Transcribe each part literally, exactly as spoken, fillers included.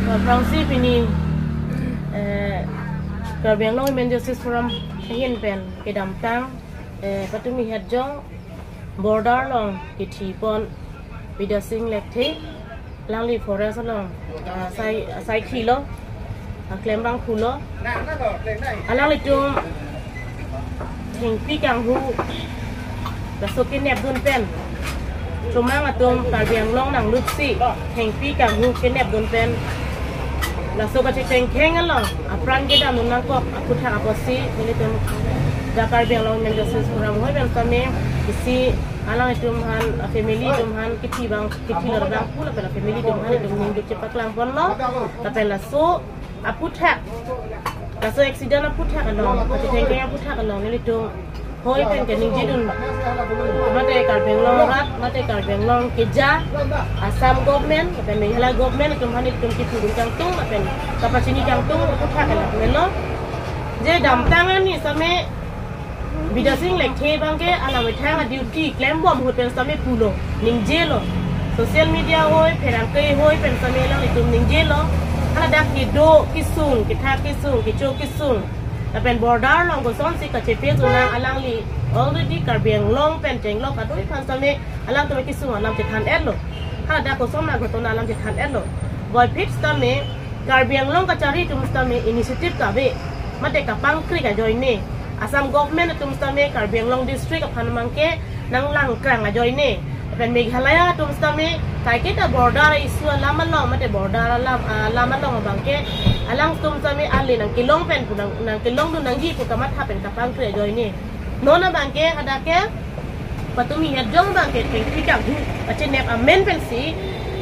Aphrangsi pini, eh, Karbi Anglong Women Justice Forum ahin pen kedamtang, eh, patumi het jong border along kethipon Bidya Sing Lekthe, alangli forest along, ah, sai, sai thilo, ah, klem bang pulo. Alanglitum thengpi kanghu laso kenep dun pen, chomang atum Karbi Anglong nanglutsi thengpi kanghu kenep dun pen, laso kachethengkheng along apran kedam dun nangkok aphuthak apotsi nelitum dak Karbi Anglong Women Justice Forum hoi pen tame isi alanglitum aphan, a family atum aphan kithi bang, kithi lor bang pu lapen a family atum aphan itum ning duk chepaklang ponlo. Lapen laso aphuthak, laso accident aphuthak along, kachethengkheng aphuthak along nelitum hoi pen keningje dun, mate Karbi Anglong rat, mate Karbi Anglong keja, Assam government lapen Meghalaya government atum aphan itum kipu dun kangtung lapen kapachini kangtung aphuthak along melo. Je damtang ani same Bidya Sing Lekthe abangke alang methang a duty klembom ahut pen same pulo, ningjelo. Social media hoi, pherangke hoi pen same alanglitum ningjelo. Haladak kedo kesung, kethak kesung, kecho kesung, lapen border along kosonsi kachepe sunang, alangli already Karbi Anglong pen chenglok kadoi aphan same alangtum kesung alam chethan etlo. Haladak koson ma ghotona alam chethan etlo. Boyphit sitame Karbi Anglong kachari atum sitame initiative kave, mate kapangkri ajoine. Assam government atum sitame Karbi Anglong district aphan abangke nanglangkrang ajoine. Lapen Meghalaya atum sitame kaiketa border issue alam along, mate border alam, ah, alam along abangke alangtum sitame ale nangkelong pen pu nang, nangkelong dun nangji pu kamatha pen kapangkri ajoine. Non abangke hadak ke patumi het jong abangke thengpi kanghu kachenep amen pensi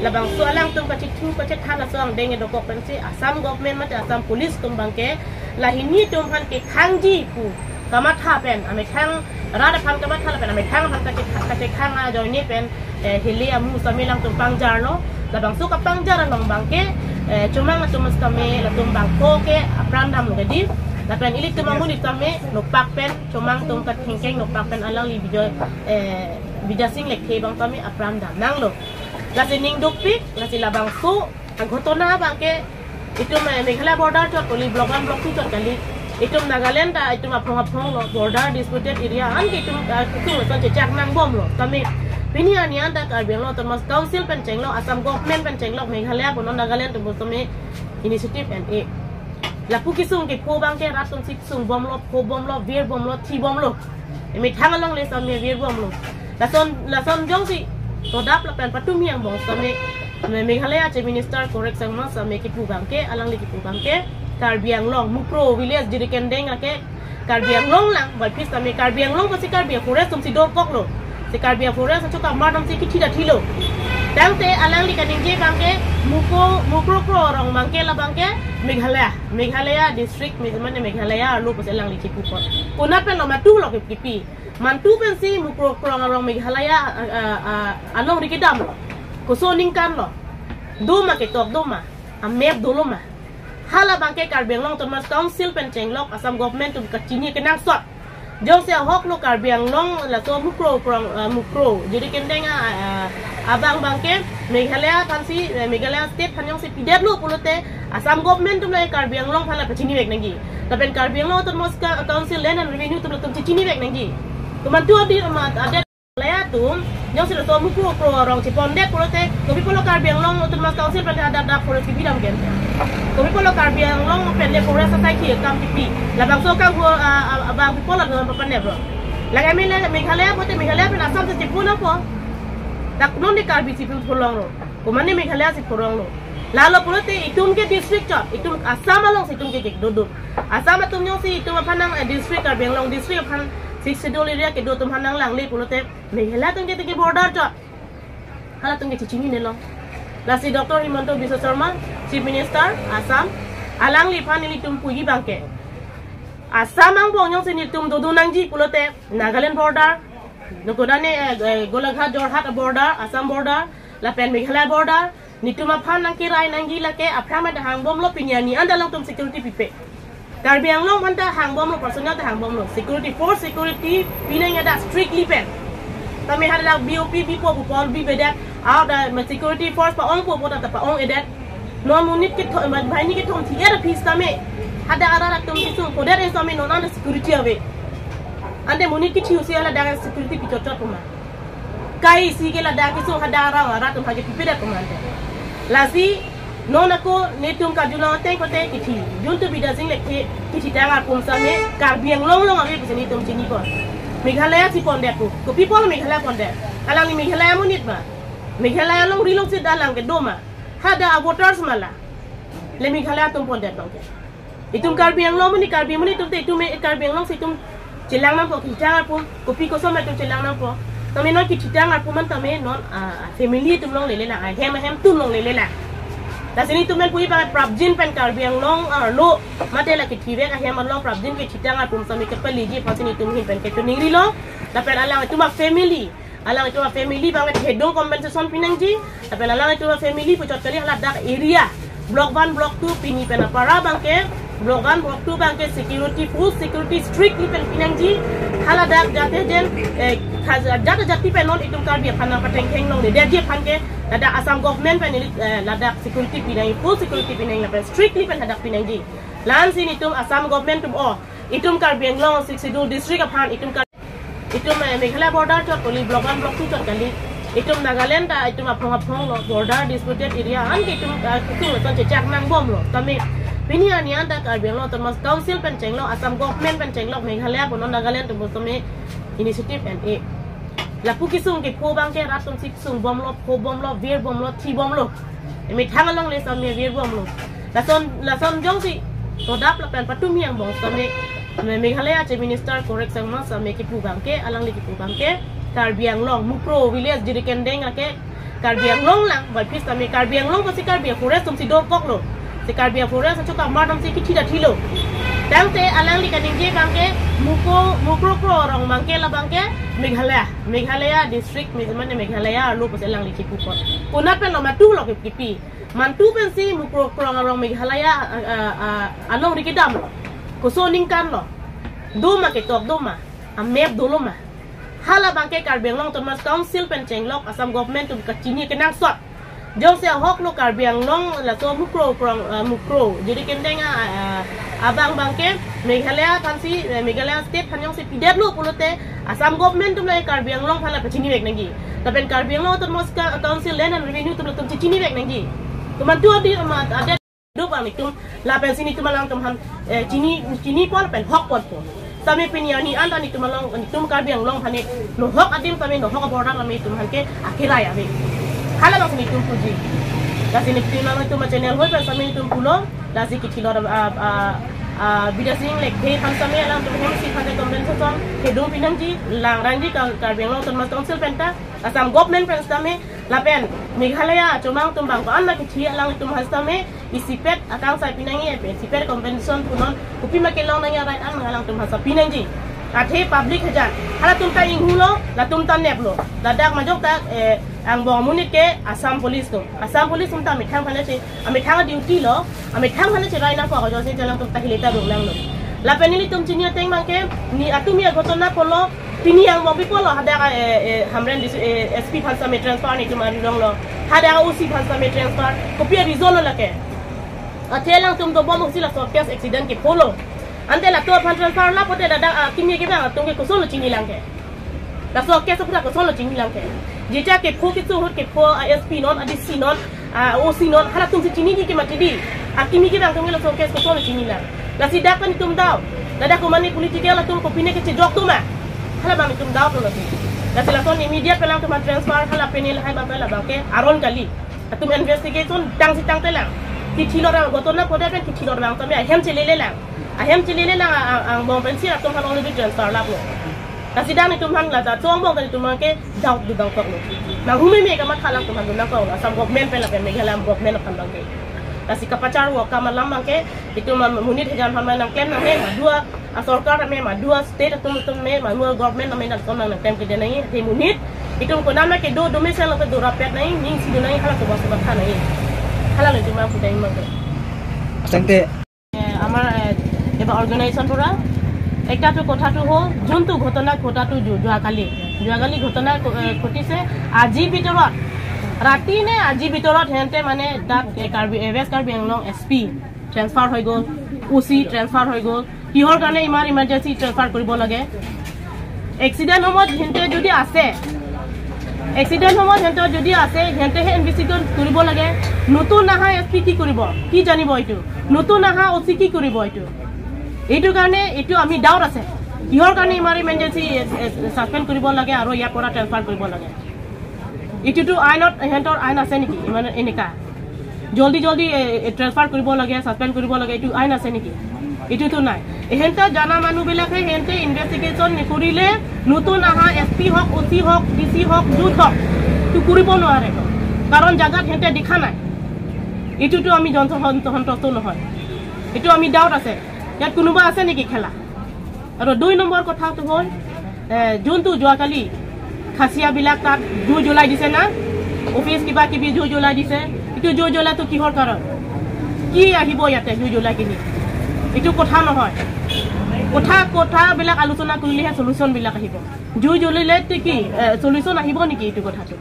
labangso alangtum kachethu kachethan laso angdeng edokok pensi Assam government mate Assam police atum abangke lahini atum aphan kekhangji pu kamatha pen, amethang rat aphan kamatha lapen amethang aphan kache, kachekhang ajoine pen, eh, hili amu sitame alangtum pangjarlo. Labangso kapangjar along abangke, eh, chomang atum sitame latum bangpho ke apran damlo kedi. Lapen ilitum amu sitame nopak pen, chomang atum kachethengkheng nopak pen alangli Bidya, eh, Bidya Sing Lekthe abang sitame apran dam nanglo. Lasi ning dukpik, lasi labangso aghotona abangke itum, eh, Meghalaya border chot kali, block one, block two chot kali. Itum Nagaland ta itum aphong aphong lo, border disputed area an ke itum, ah, kesung lason chechak nangbomlo. Tame pini ani anta Karbi Anglong Autonomous Council pen chenglok, Assam government pen chenglok, Meghalaya punon Nagaland atum sitame initiative en-e. Lapu kesung kepho abangke rat atumsi sungbomlo, phobomlo, virbomlo, thibomlo. Emethang alongle sitame virbomlo. Lason, lason jongsi todap lapen patumi angbong sitame, Me-, Meghalaya Chief Minister Conrad Sangma sitame kipu abangke, alangli kipu abangke, Karbi Anglong, Mukroh village Jirikindeng ake Karbi Anglong lang, boyphit sitame Karbi Anglong pusi Karbi forest atumsi dorkoklo. Si Karbi forest achoka mar atumsi kithi ta thilo. Tangte alangli kaningje abangke Mukroh, Mukroh Kroh arong abangke labangke Meghalaya, Meghalaya district, Meg-, mane Meghalaya arlo pusi alangli kipu apot. Konat pen lo, mantu lo kipi. Mantu pensi Mukroh Kroh arong Meghalaya, ah, ah, ah, alongri kedamlo. Koso aningkan lo. Doma ketok doma. Amap dolo ma. Hala abangke Karbi Anglong Autonomous Council pen chenglok Assam government atum kachini kenangsot. Jongsi ahok lo Karbi Anglong laso Mukroh Kroh, ah, Mukroh Jirikindeng, ah, ah, abang abangke Meghalaya aphansi, eh, Meghalaya state aphan jongsi pidetlo pulote Assam government atum la Karbi Anglong aphan la pachini vek nangji. Lapen Karbi Anglong Autonomous Ca-, Council Land and Revenue atum latum chechini vek nangji. Komantu adi amat adet Meghalaya atum jongsi laso Mukroh Kroh arong chepondet pulote, kopi apotlo Karbi Anglong Autonomous Council pen hadak dak forest kepidam ke? Kopi apotlo Karbi Anglong pen le forest asai thi akam kipi? Labangso akam ho, ah, ah, abang kopi apotlo non papanep lo? Lake Meghalaya, Meghalaya pulote Meghalaya pen Assam si chepu nangpo. Dak non de Karbi si phu pholonglo. Komane Meghalaya si pholonglo. Lalo pulote itum ke district chot, itum Assam alongsi itum ke kek dodun. Assam atum jongsi itum aphan nang, eh, district, Karbi Anglong district aphan Sixth Schedule area kedo atum aphan nanglangle pulote Meghalaya atum ke tiki border chot. Halatum ke chechinine lo. Lasi Doctor Himanta Biswa Sarma, Chief Minister Assam, alangliphan nelitum puji abangke, Assam angbong jongsi nelitum dodun nangji pulote Nagaland border, no kodane, eh, eh, Golaghat Jorhat border, Assam border, lapen Meghalaya border, nelitum aphan nangkirai nangji lake aphrang ta hangbomlo, pini ani anta alangtum security pipe. Karbi Anglong aphan ta hangbomlo, personnel ta hangbomlo. Security force security pinangji dak strictly pen. Tame hadak B O P bipo pu pol bibedet, out, ah, security force pa-ongpo pu ta pa-ong-edet. Non monit kethom, banghini kethom thi-et aphi sitame, hadak arat atum kesung podet sitame non an security ave. Ante monit kethiusi hala dak security pi chotchot puma. Kai isi ke ladak kesung hadak arat atum aphan ke pipedet puma ante. Lasi non ako netum karjulong ateng kote kethi. Juntu Bidya Sing Lekthe kethitang arpum sitame Karbi Anglong along ave pusi netum chinipon. Meghalaya si pondet pu. Kopi apot Meghalaya pondet? Alangli Meghalaya amonit ma? Meghalaya alongri alongsi dak alang kedo ma? Hadak avoters ma la? Le Meghalaya atum pondet abang ke. Itum Karbi Anglong amonit, Karbi amonit atum te itum, eh, Karbi Anglong si itum chelang nangpo, kethitang arpum, kopi koson ma itum chelang nangpo. Tame non kethitang arpum an tame non, ah, family atum along lele lang, ahem ahem atum along lele lang. Lasi netum pen puji abang prapjin pen Karbi Anglong arlo, mate la kethivek ahem along prapjin kethitang arpum sitame kepaleji aphansi netum ahin pen ketu ningrilo, lapen alanglitum afamily. Alanglitum afamily abang ke thedung compensation pinangji, lapen alanglitum afamily puchot kali haladak area, block one, block two, pini pen apara abang ke, block one, block two abang ke security, full security strictly pen pinangji, haladak jate jen, eh, khas-, jate jati pen non itum Karbi aphan nangpatengkheng longledetji aphan ke, ladak Assam government pen neli, eh, ladak security pinangji, full security pinangji, lapen strictly pen hadak pinangji. La-ansi netum Assam government atum, oh, itum Karbi Anglong Sixth Schedule district aphan, itum Kar-, itum, eh, Meghalaya border chot kali, block one, block two chot kali. Itum Nagaland ta itum aphong aphong lo, border disputed area an ke itum, eh, kesung lason chechak nangbomlo. Tame pini arni an ta Karbi Anglong Autonomous Council pen chenglok, Assam government pen chenglok, Meghalaya punon Nagaland atum sitame initiative en-e. Lapu kesung kepho abang ke rat atum si sungbomlo, phobomlo, virbomlo, thibomlo. Emethang along le sitame virbomlo. Lason, lason jongsi todap lapen patum hiang bong sitame, Me-, Meghalaya Chief Minister Conrad Sangma sitame kepu abang ke, alangli kepu abang ke, Karbi Anglong, Mukroh village, Jirikindeng ake Karbi Anglong lang, but phi sitame Karbi Anglong pusi Karbi forest atum si dorkoklo. Si Karbi forest atum ke amar atum si kethi ta thilo. Tangte alangli kaningje abang ke, Mukroh, Mukroh Kroh arong abang ke, la abang ke Meghalaya, Meghalaya district, me-, mane Meghalaya arlo pusi alangli kepu apot. Konat pen lo, Mantu lo ke-, kepi. Mantu pensi Mukroh Kroh arong Meghalaya, ah, ah, ah, alongri kedamlo. Koson aningkanlo. Do ma, ketok do ma? Amap dolo ma? Hala abang ke Karbi Anglong Autonomous Council pen chenglok Assam government atum kachini kenangsot. Jongsi ahok lo Karbi Anglong laso Mukroh Kroh, ah, Mukroh, Jirikindeng, ah, ah, abang abang ke Meghalaya aphansi, eh, Meghalaya state aphan jongsi pidetlo pulote Assam government atum la Karbi Anglong aphan la pachinivek nangji. Lapen Karbi Anglong Autonomous Ca-, Council Land and Revenue atum latum chechinivek nangji. Komantu adi ama adi do abang netum, lapensi netum alangtum aphan, eh, chini, chinipon pen hokponpo. Sitame pini arni an ta netum along, netum Karbi Anglong aphan ne, nohok adim sitame nohok aborder sitame netum aphan ke akirai ave. Hala abangsi netum puji. Lasi netum alangtum channel hoi pen sitame netum pulo, lasi kethilot, ah, ah, ah, Bidya Sing Lekthe aphan sitame alangtum hem isi aphan compensation kedung pinangji, langrangji Kar-, Karbi Anglong Autonomous Council pen ta, Assam government pen sitame, lapen Meghalaya achomang atum abang ko-an ma kethi alangtum aphan sitame, isipet akangsai pinangji, isipet compensation punon, kopima kelong nangji arai an alangtum aphan sitame pinangji. Athe public hajan, halatum ta inghulo, latum ta neplo. Ladak majok ta, eh, angbong amonit ke Assam Police atum. Assam Police atum ta amethang aphan si, amethang duty lo, amethang aphan si rai nangkok ajoksi alangtum ta hile ta rong nanglo. Lapen nelitum chini ateng abang ke, ne atum ya ghotona pulo, pini angbong pi pulo hadak, eh, eh, Hamren dis-, eh, S P aphan sitame transfer netum arong lo. Hadak O C aphan sitame transfer. Kopi a-reason lo lake? Athe alangtum dobom pusi laso case accident kepho lo. Ante latum aphan transfer lapote ladak akimi kevang atum ke kosonlo chinilang ke? Laso case aphuthak kosonlo chinilang ke? Jija kepho, keso ahut kepho, a-S P non, a-D C non, a-O C non, halatum si chiniji ke mati di. Akimi kevang atum ke laso case kosonlo chinilang? Lasi dak pen netum dao. Ladak komane political atum kopine kechejok atum ma? Hala abang netum dao atum lasi. Lasi lason immediate pen alangtum aphan transfer, hala pini lahai abang pen la abang ke aron kali. Latum investigation tangsi tangtelang. Kethilot abang, ghotona phodet pen kethilot abang sitame ahem chelelelang. Ahem chelelelang a-, a-, angbong pensi latum aphan already transfer laplo. Lasi dak netum aphan la ta chongbong ta netum abang ke doubt do abang toklo. Nang hume me kamatha alangtum aphan do nangkoklo, Assam government pen lapen Meghalaya government aphan abang ke. Lasi kapachar wo akam alam abang ke, itum amonit hajan aphan nangklem nangne, madua asorkar tame, madua state atum tame, madua government tame nangklem nangklem kede nangji, athe monit itum konat ma kedo, do mesen lo kedo rapet nangji, ning si do nangji, hala kobos kobos tha nangji. Hala lo itum aphan pudai abang ke. Tangte, এ, আমাৰ, এ, কিবা অৰ্গেনাইজেশ্যন পৰা একটাটো কথাটো হ'ল, যোনটো ঘটনা ঘটাটো যো-, যোৱাকালি, যোৱাকালি ঘটনা ঘ-, এ, ঘটিছে, আজিৰ ভিতৰত ৰাতি নে আজি ভিতৰত সিহঁতে মানে তাত এ, কাৰ্বি এ, west Karbi Anglong S P transfer হৈ গ'ল, অ' চি ট্ৰেন্সফাৰ হৈ গ'ল। কিহৰ কাৰণে ইমান ইমাৰ্জেঞ্চি ট্ৰেন্সফাৰ কৰিব লাগে? এক্সিডেণ্ট সময়ত সিহঁতে যদি আছে, এক্সিডেণ্ট সময়ত সিহঁতৰ যদি আছে, সিহঁতেহে ইনভেষ্টিগেট কৰিব লাগে। নতুন অহা এছ পি কি কৰিব, কি জানিব এইটো? নতুন অহা অ' চি কি কৰিব এইটো? এইটো কাৰণে এইটো আমি ডাউট আছে, কিহৰ কাৰণে ইমান ইমাৰ্জেঞ্চি ছাছপেণ্ড কৰিব লাগে আৰু ইয়াৰ পৰা ট্ৰেন্সফাৰ কৰিব লাগে। এইটোতো আইনত, সিহঁতৰ আইন আছে নেকি ইমান এনেকা জল্দি জল্দি ট্ৰেন্সফাৰ কৰিব লাগে, ছাছপেণ্ড কৰিব লাগে, এইটো আইন আছে নেকি? এইটোতো নাই। এহেঁতে জানা মানুহবিলাকে সিহঁতে ইনভেষ্টিগেশ্যন নকৰিলে নতুন অহা এছ পি হওক, অ' চি হওক, ডি চি হওক, য'ত হওক, এইটো কৰিব নোৱাৰে, কাৰণ জাগাত সিহঁতে দেখা নাই। এইটোতো আমি জন-, সন-, সন্তুষ্ট নহয়। এইটো আমি ডাউট আছে, ইয়াত কোনোবা আছে নেকি খেলা? আৰু দুই নম্বৰ কথাটো হ'ল, এ, যোনটো যোৱাকালি খাচিয়াবিলাক তাত জুই জ্বলাই দিছে না, অফিচ কিবা কিবি জুই জ্বলাই দিছে, এইটো জুই জ্বলাটো কিহৰ কাৰণ? কি আহিব ইয়াতে জুই জ্বলাই কিনি? এইটো কথা নহয়। কথা, কথাবিলাক আলোচনা কৰিলেহে চলিউশ্যনবিলাক আহিব। জুই জ্বলিলে তো কি, এ, চলিউশ্যন আহিব নেকি এইটো কথাটো?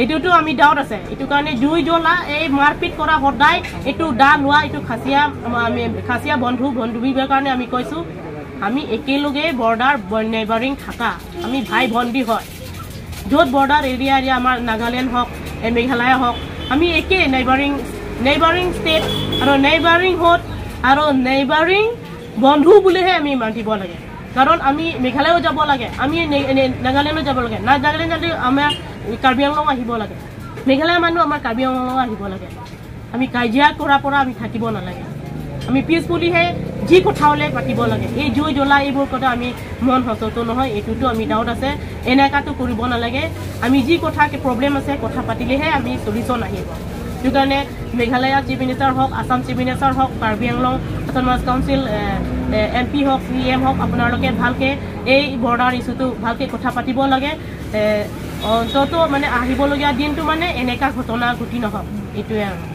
এইটোতো আমি ডাউট আছে। এইটো কাৰণে জুই জ্বলা, এই মাৰপিট কৰা সদায়, এইটো দা লোৱা, এইটো খাচিয়া, আমি খাচিয়া বন্ধু, বন্ধু বিভাগৰ কাৰণে আমি কৈছোঁ, আমি একেলগে বৰ্ডাৰ নেইবাৰিং থাকা, আমি ভাই ভণ্টি হয়। য'ত বৰ্ডাৰ এৰিয়া, এৰিয়া আমাৰ নাগালেণ্ড হওক, এ, মেঘালয় হওক, আমি একে নেইবাৰিং, নেইবাৰিং ষ্টেট আৰু নেইবাৰিং হুড আৰু নেইবাৰিং বন্ধু বুলিহে আমি মাতিব লাগে। কাৰণ আমি মেঘালয়ো যাব লাগে, আমি নে-, নে-, নাগালেণ্ডো যাব লাগে। না-, নাগালেণ্ড যাতে আমাৰ কাৰ্বি আংলং আহিব লাগে, মেঘালয়ৰ মানুহ আমাৰ কাৰ্বি আংলং আহিব লাগে। আমি কাজিয়া কৰাৰ পৰা আমি থাকিব নালাগে। আমি পিচফুলিহে যি কথা হ'লে পাতিব লাগে। এই জুই জ্বলা এইবোৰ কথা আমি মন সচেতন নহয়, এইটোতো আমি ডাউট আছে। এনেকাতো কৰিব নালাগে। আমি যি কথা প্ৰব্লেম আছে, কথা পাতিলেহে আমি চলিউশ্যন আহিব। সেইটো কাৰণে মেঘালয় চিফ মিনিষ্টাৰ হওক, আছাম চিফ মিনিষ্টাৰ হওক, কাৰ্বি আংলং অট'নমাছ কাউন্সিল, এ, এ, এম পি হওক, চি এম হওক, আপোনালোকে ভালকে এই বৰ্ডাৰ ইছ্যুটো ভালকে কথা পাতিব লাগে। এ, অন্তত মানে আহিবলগীয়া দিনটো মানে এনেকা ঘটনা ঘটি নহওক, এইটোৱে আৰু।